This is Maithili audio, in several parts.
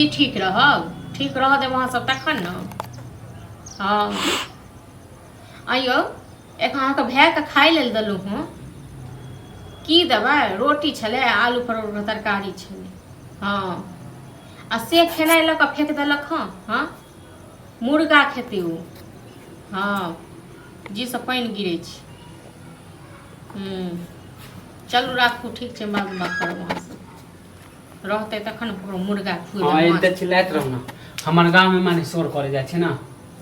की ठीक रहब? ठीक रह देब अहाँ सब तखन ने। हँ आइयो एखन अहाँके भायके खाय लेल देलहुँ हँ। की देबै? रोटी छलै, आलू परोरके तरकारी छलै। हँ आ से खेनाइ लऽ कऽ फेंक देलक हँ। हँ मुर्गा खेतै ओ। हँ जीसँ पानि गिरै छै। हूँ चलू राखू, ठीक छै, बादमे बात करब अहाँसँ। रहतै तखन ओकरो मुर्गा खुएबै। हँ माछ एते चिल्लाइत रहू ना, हमर गाँव में माने शोर करे जाइ छै ना।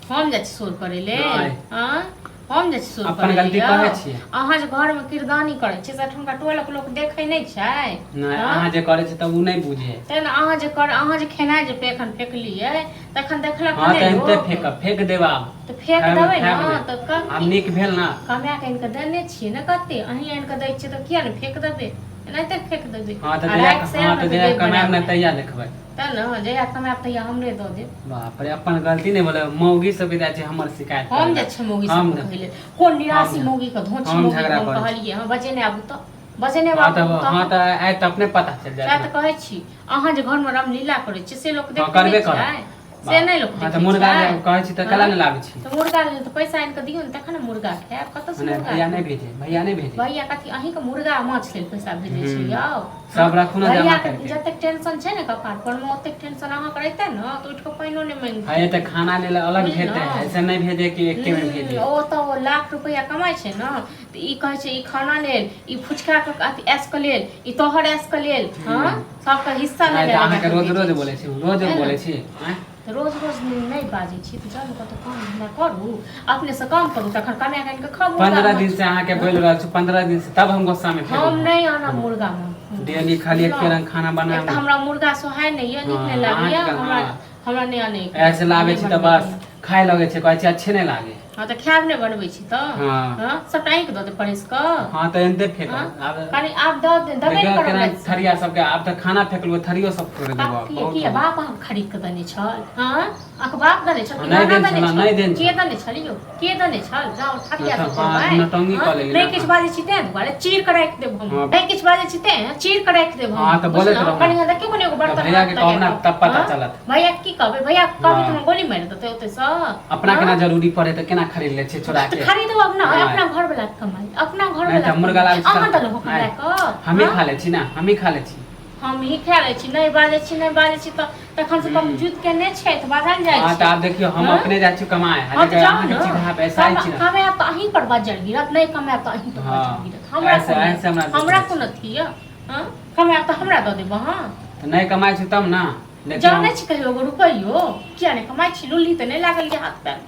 हम जाइ छी शोर करै लेल? नहि। आँय? हम जाइ छी शोर अपन करै गलती लेल? कहै छियै। अहाँ जे घरमे किरदानी करै छियै से एठुनका टोलक लोक देखै नहि छै? नहि। हँ? अहाँ जे करै छी तऽ ओ नहि बुझे। तेँ ने अहाँ जे कर, अहाँ जे खेनाइ जे एखन फेकलियै तखन देखलक हँ नहि तऽ एते लोक? फेकब, फेक देब आब। तऽ फेक खायब देबै ने खायब नहि। तऽ आब नीक भेल ना। कमा कऽ आनि कऽ देने छियै ने कते, अहीं आनि कऽ दै छियै तऽ किया ने फेक देबै? एनाहिते फेक देबै। हँ तऽ आ जहिया राति से हँ आयब तऽ ने तऽ जहिया देब कमायब ने बनायब तहिया देखबै। तब ने, जहिया कमायब तहिया हमरे दऽ देब। बाप रे, अपन गलती नहि बोले, मौगी सबके जाइ छै हमर शिकायत हम करै जे लए। छै मौगी हम सबके कहै लेल, कोन निराशी हम मौगी के धोची हम मौगी के झगड़ा हम करै छी। कहलियै हँ? बजेने आबू तऽ, बजेने हँ आबू तऽ तऽ। हँ तऽ आइ तऽ अपने पता चलि सएह जायत तऽ ने। कहै छी, अहाँ जे घरमे रामलीला करै छियै से लोक हँ देखै करबे नहि करब। छै? से बाप नहि लोक हँ तऽ देखै मुर्गा छै? जे कहै छी तऽ हँ कला ने लाबै छी? तऽ मुर्गा लेल तऽ पैसा आनि कऽ दियौ ने तखन ने मुर्गा खायब। कतऽसँ नहि मुर्गा भैया नहि खायब? भेजे, भैया नहि भेजे। भैया कथी अहीँके मुर्गा आ माछ लेल पैसा भेजै छै? हूँ यौ सब राखू ने जमा भैयाके करके। जतेक टेंशन छै ने कपार पर मे ओतेक टेंशन अहाँके रहितै ने तऽ उठि कऽ पानिओ नहि मांगितै। है तऽ खाना लेल अलग भेजते बुझलहुँ? है, ऐसे नहि भेजे कि एके में भेजे। ओ तऽ ओ लाख रुपैआ कमाइ छै ने तऽ ई कहै छै ई खाना लेल, ई फुचका के अथी ऐश के लेल, ई तोहर ऐश के लेल। हँ सबके हिस्सा नहि लगा तऽ लगा अहाँके कऽ रोज रोज भेजै बोलै छै। छी, रोज है ने? बोलै छी आँय? तऽ रोज रोज नहि बाजै छी तऽ जाउ ने कतहु काम धन्धा करू, अपनेसँ काम करू तखन कमा कऽ आनि कऽ खाउ मुर्गा 15 माछ। दिन से अहाँके बोलि रहल छी, 15 दिन से, तब हम गुस्सा में फेर हम नहि आनब मुर्गा माछ। डेली खाली एके बुझलहुँ? रंग खाना एक तऽ बनाब। हमरा मुर्गा सोहाय नहि यऽ, नीक नहि हँ, लागैया। अहाँके हमरा हँ। हमरा नहि आनै, ऐसे लाबै नहि छी तऽ बनबै बस के। खाय लगै छै, कहै छै अच्छे नहि लागे। हँ तऽ खायब नहि, बनबै छी तऽ। हँ। हँ सबटा आँकि दऽ दे परसि कऽ। हँ तऽ एनते फेकब। हँ आब कनि आब दऽ देबे ने देखियौ करब केना रातिसँ। थरिया सबके, आब तऽ खाना फेकलहुँ, थरियो सब तोड़ि देबौ आब। किए बहुत किए हो गेल। बाप अहाँके खरीद कऽ देने छल? हँ अहाँके बाप देने छल कि नहि नाना देने देने छल, छल? नहि देने के छल। देने छल यौ? के देने छल? जाउ थरिया सब हँ, तोड़बै। नौटंकी हँ? कऽ लेली नहि ने। किछु बाजै छी तें दुआरे चीर कऽ राखि देब हम। हँ। नहि किछु बाजै छी तें चीर कऽ राखि देब हम। हँ, तऽ बोलैत बुझलहुँ? रहू ने। कनि देखियौ, कनि एगो तऽ बर्तन भैया हाथ के कहब लगा ने कऽ। तब पता हँ? चलत। भैया के की कहबै? भैया के कहबै तऽ हँ। हमरा गोली मारि देतै ओतैसँ। अपना हँ केना जरूरी पड़े तऽ केना खरीद लै छियै चोरा तऽ के? खरीदब अपना नहि। अपना घर वाला के कमाई, अपना घर नहि वाला तऽ के मुर्गा कमाई। लाबै छी अहाँ तऽ देलहुँ कमाए नहि कऽ? हमही हँ खा लै छी ने, हमही खा लै छी। हम ही खा लै छी। नहि बाजै छी, नहि बाजै छी तऽ तखन से कम जुत के नहि छै तऽ बाजल जाइ हँ तऽ छै। आब देखियौ हम हँ अपने जाइ छी कमाए आ हँ तऽ देखियौ जाउ अहाँके ने सीधा पैसा छी ने। कमायब तऽ अहीं पर बजर गिरत, नहि कमायब तऽ अहीं पर हँ बजर गिरत। हमरा ऐसे कोन ऐसे हमरा दुख हमरा होइ कोन छै। अथी यऽ? हँ कमायब तऽ हमरा दऽ देब अहाँ? तऽ नहि कमाइ छी तब ने देखियौ। जानै छी कहियो एगो रुपैयो किया नहि कमाइ छी? लुल्ली तऽ नहि लागल यऽ हाथ पैर?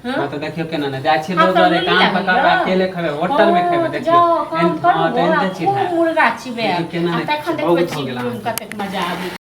हँ हँ तऽ देखियौ केना ने जाइ छी हाथ रोज पैर वाले लुल्ली काम लागल पकड़बै, यऽ? अकेले खेबै, होटल मे हँ खेबै। तऽ देखियौ जाउ काम हँ करू तऽ आ एनते खूब चिढ़ायब। मुर्गा देखियौ चिबायब केना आ नहि तखन देखबै बहुत हो गेल चिबबै मे अहाँके। कतेक मजा आबै।